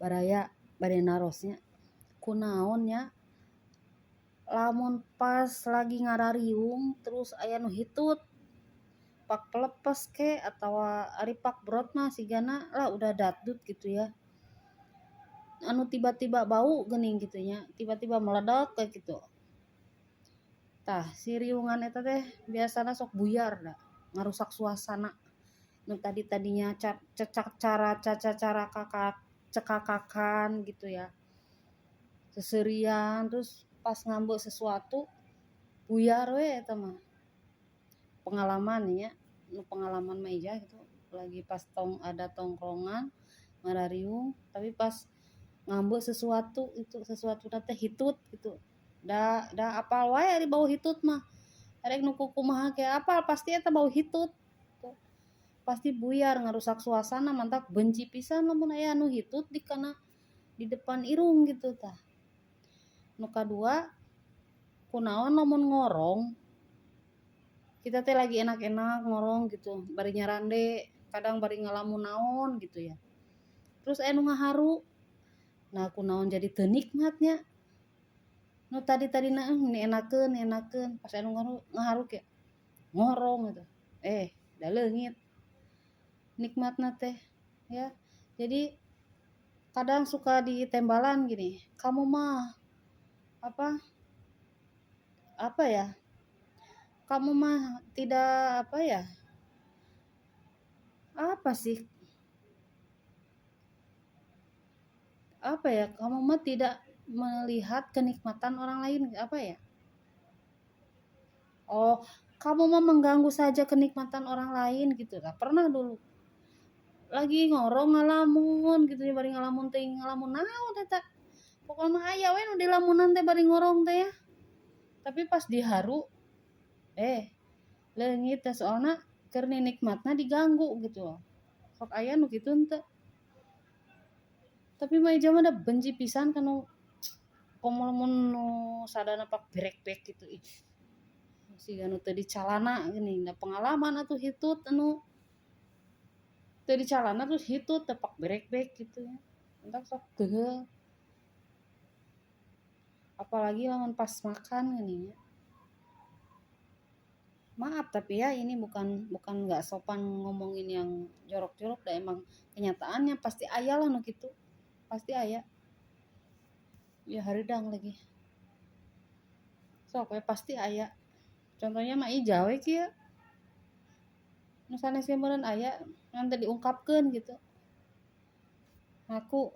Baraya bade narosnya kunaon nya lamun pas lagi ngarariung terus aya nu hitut pak pelepes ke atawa ari pak brot mah sigana lah udah datdut gitu ya, anu tiba-tiba bau geuning gitu nya, tiba-tiba meledak kayak gitu. Tah si riungan eta teh biasana sok buyar da, ngarusak suasana. Nu tadi-tadinya cecak cara caca cara kakak cekakakan gitu ya, seserian, terus pas ngambek sesuatu buyar we eta mah. Pengalaman nya, nu pengalaman mah ijah gitu, lagi pas tong ada tongkrongan ngarariung, tapi pas ngambek sesuatu itu sesuatu teh hitut gitu. Da da apal wae ari bau hitut mah. Arek nu kumaha ke apal pasti eta bau hitut. Pasti buyar ngarusak suasana, mantak benci pisan lamun aya anu hitut di kana di depan irung gitu tah. Nu kadua kunaon lamun ngorong kita teh lagi enak-enak ngorong gitu, bari nyarande, kadang bari ngalamun naon gitu ya. Terus aya nu ngaharu. Nah kunaon jadi teu nikmat nya. Nu tadi-tadina ni enakeun, enakeun, pas aya nu ngaharu ke ngorong gitu. Da leungit nikmatna teh ya. Jadi kadang suka ditembalan gini, kamu mah apa apa ya, kamu mah tidak apa ya, apa sih, apa ya, kamu mah tidak melihat kenikmatan orang lain, apa ya, oh kamu mah mengganggu saja kenikmatan orang lain gitu lah. Pernah dulu lagi ngorong ngalamun gitu ya, bari ngalamun teh ngalamun naon eta, pokoknya mah aya we nu dilamunan teh bari ngorong teh ya. Tapi pas diharu leungit teh, soalna keur nikmatna diganggu gitu loh. Sok aya nu kitu henteu. Tapi mah ijah mah da benci pisan kanu komo lamun nu sadana pak brek-brek gitu, ih siga nu teu dicalana geuning. Da pengalaman atuh hitut anu teu dicalana terus hitut teh pak brek-brek gitu ya. Entak sok geugeuh. Apalagi lamun pas makan geuning ya. Maaf tapi ya ini bukan nggak sopan ngomongin yang jorok-jorok, dah emang kenyataannya pasti aya lah nu kitu. Pasti aya. Ya hareudang lagi. Sok we pasti aya. Contohnya mah ijah we kieu. Nu sanes ge meureun aya ngan teu diungkapkeun gitu. Ngaku.